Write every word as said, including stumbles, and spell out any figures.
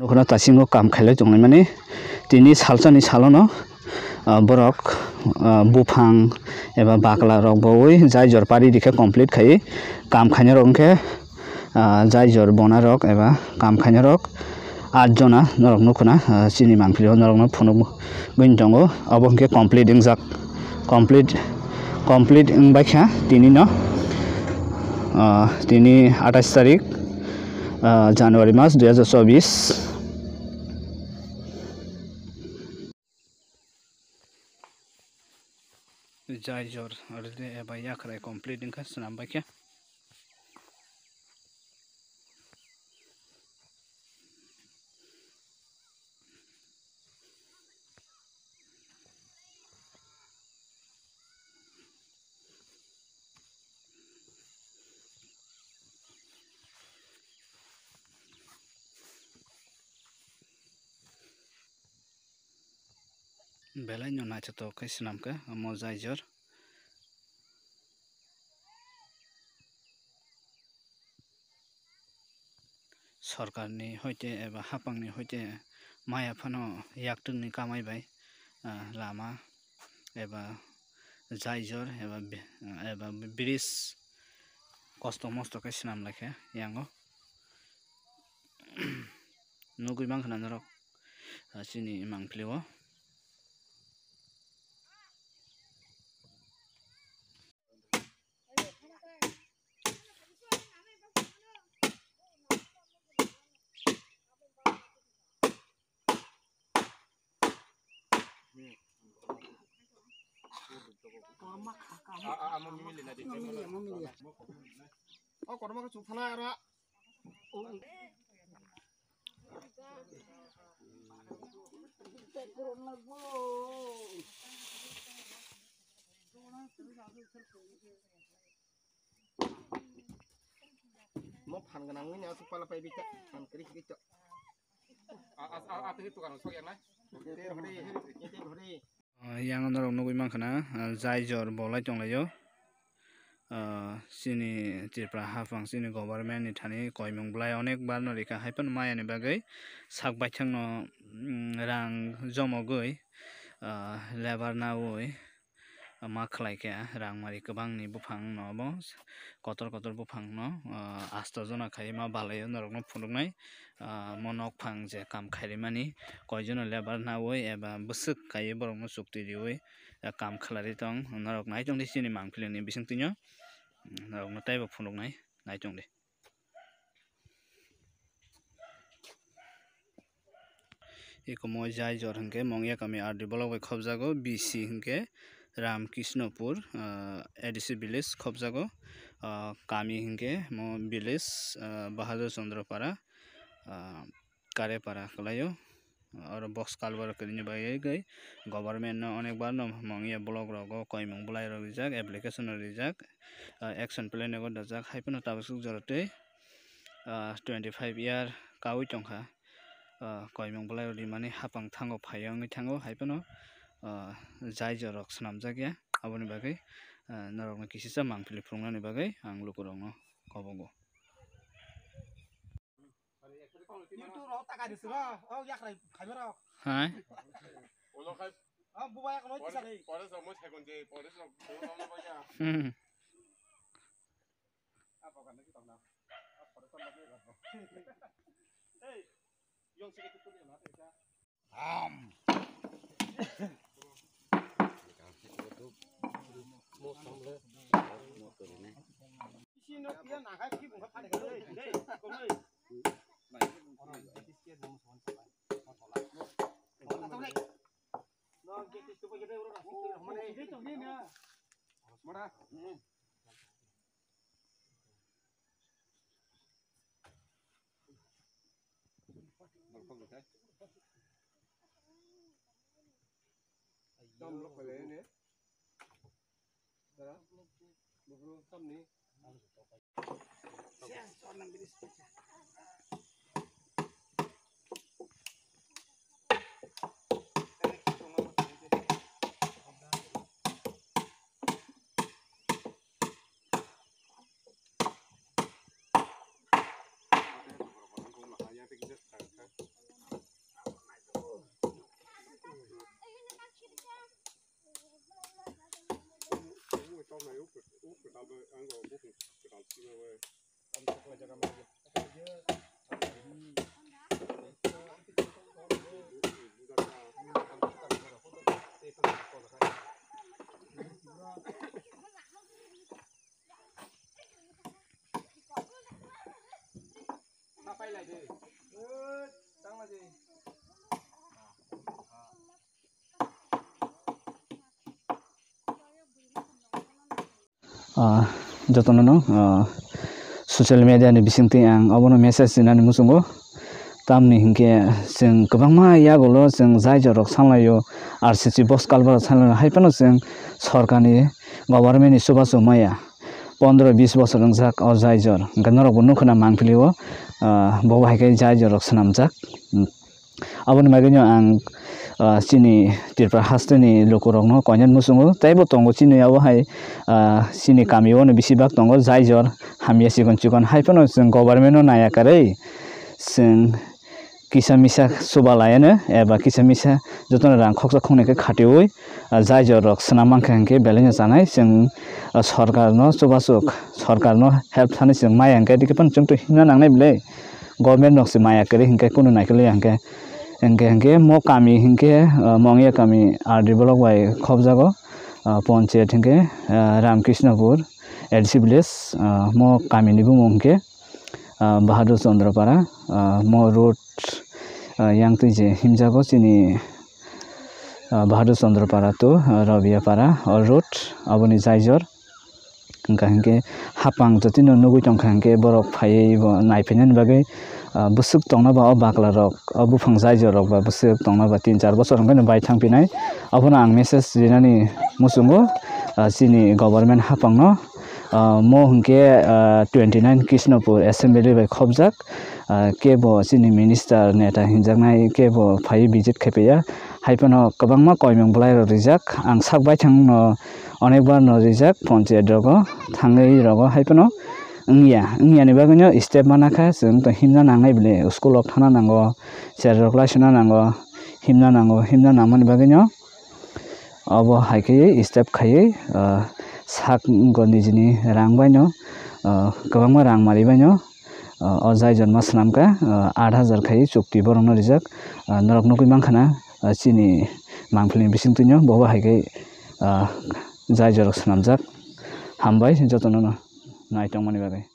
Nukhuna tasingo kam khailai tonglaimani. Tini salsani salono, ah, borok, ah, buphang eba bakla rok bowi jai jor pari rikhe complete khai kam khainai rok wngkhe, ah, jai jor bona rok eba kam khainai rok aat jona norok nukhuna, ah, chini mangpili o norokno phunuk bini tongo. Obo hwnkhe complete wngjak, complete, complete wngbaikha tini no, ah, tini atais tarik, ah, January mas dui hajar chobbish. Jai jor rwdi eba yakrai complete wngkha, swnam baikha. Belai no naithotok khe swnam kha omo jai jor. Sorkarni hoite eba hapangni hoite maya phano yaktwkni kamai bai, ah, lama eba jai jor eba bi-, eba bridge kosto mosto khe swnam lai khe yango. Nugui mankha na norok, ah, chini mangpili o. O kotorma khe chuk thana aro. Mo phan gwnang wngya aswk pala pai bita phan kwrwi kwrwi to. A, a, a, a, twi tukang sok yang nai. Te hori, te hori. Ah, yang norok nugui mankha na, ah, jai jor bolai tonglaio. Ah, chini Tripura haphang chini government ni thani koimung bolai onek bar no rikha, hai phano maya ni bagwi sak baithang no, mm, rang jomogwi, ah, lebar nawi ma khlai khe rang mari kwbang ni buphang no bo kotor kotor buphang no, ah, asto jona khai ma balai o norok no phunuknai. Ah, mo nok phang je kam khairwi mani, koi jono lebar nawi eba bwswk kaiwi borok no chukti riwi, ah, kam khlai ri tong, norok nai tong di chini mangpili ni bising twi no, norok no teibo phunuk nai, nai tong di. Eko mo jai jor hwnkhe Mongya kami R D block bai khopjago, B C hwnkhe Ram Krishnapur, ah, A D C village khopjago, ah, kami hwnkhe mo village, ah, Bahadur Chandra Para, ah, Karepara kwlaio. Oro box culvert kwrwini bagwi government no onek bar no Mongya block rogo koimung bolai rok rijak, application rok rijak, ah, action plan rok dajak, hai phano tabuk swk jora tei, ah, twenty five year kaui tongkha. Ah, koimung bolai rok rimani hapang thango phaio wngwi thango, hai phano, ah, jai jor rok swnamjak ya, aboni bagwi, ah, norok no kisisa mangpili phunuknani bagwi ang lukurok no kobogo. Hai. Hmm. Ah, jotono no, ah, social media ni bisingtwi ang obono message rinani muchungo. Tamni hinkhe chwng kwbangma yagulo chwng jai jorok sanlaio, R C C bus culvert sanlaio, hai phano chwng sorkarni, government ni chubachu maya. Pondro bis bosor wngjak o jai jor, hinkhe norokbo nukho na mangpili o, ah, bo hai khe jai jorok swnamjak. Aboni bagwino ang, ah, chini Tripura hasteni lukurokno koinani muchungo, teibo tongo chini abo hai, ah, chini kamio no bisi bak tongo, jai jor hamya chikon chikon, hai phano chwng government no naiya kwrwi, chwng kisa misa chuba laiano eba kisa misa jotono rang khoksa khoknwi khe khatiui, ah, jai jor rok swnam mankha hinkhe belai no chanai, chwng, ah, sorkar no chubasuk, sorkar no help thani chwng maya hinkhe, tei phano chwng to himna nangnai belai. Government rok se maya kwrwi hinkhe kunu naikhe liya hinkhe, hinkhe, hinkhe mo kami hinkhe, ah, Mongya kami R D block bai khobjago, ah, ponchayat hinkhe, ah, Ramkrishnapur A D C village, ah, mo kami ni bumung hinkhe, ah, Bahadur Chandra Para, ah, mo road, ah, yang twi je himjago chini, ah, Bahadur Chandra Para to, ah, Rabia Para, o road, aboni jai jor. Hwnkha hinkhe hapang jotino nugui tongkha hinkhe borok phaiwi bo naiphainani bagwi, ah, bwswk tongna ba o baklarok, o buphang jai jorok ba bwswk tongna ba tin char bosor hwnkhe no bai thangphinai. Abono ang message rinani muchungo, ah, chini government hapangno, ah, mo hinkhe, ah, twenty nine Krishnapur assembly bai khobjak, ah, kebo chini minister neta hinjaknai kebo phaiwi visit khaipaiya. Hai phano kwbangma koimung bwlairok rijak. Ang sak baithang no onek bar no rijak ponchayat rogo thangwi rogo, hai phano wngya, wngya ni bagwi no step mana kha, chwng to himna nangnai bwle, school rok thana nango, cherrok laisana nango, himna nango, himna nangmani bagwi no obo hai khe step khaiwi, ah, sak wngkha nijini rang bai no, ah, kwbangma rang mari bai no, ah, o jai jorma swnam kha, ah, aat hajar khaiwi chukti borok no rijak, ah, norok nugui mankha na, ah, chini mangpili ni bisingtwi no bo bo hai khe, ah, jai jorok swnamjak. Hambai jotono no naitongmani bagwi.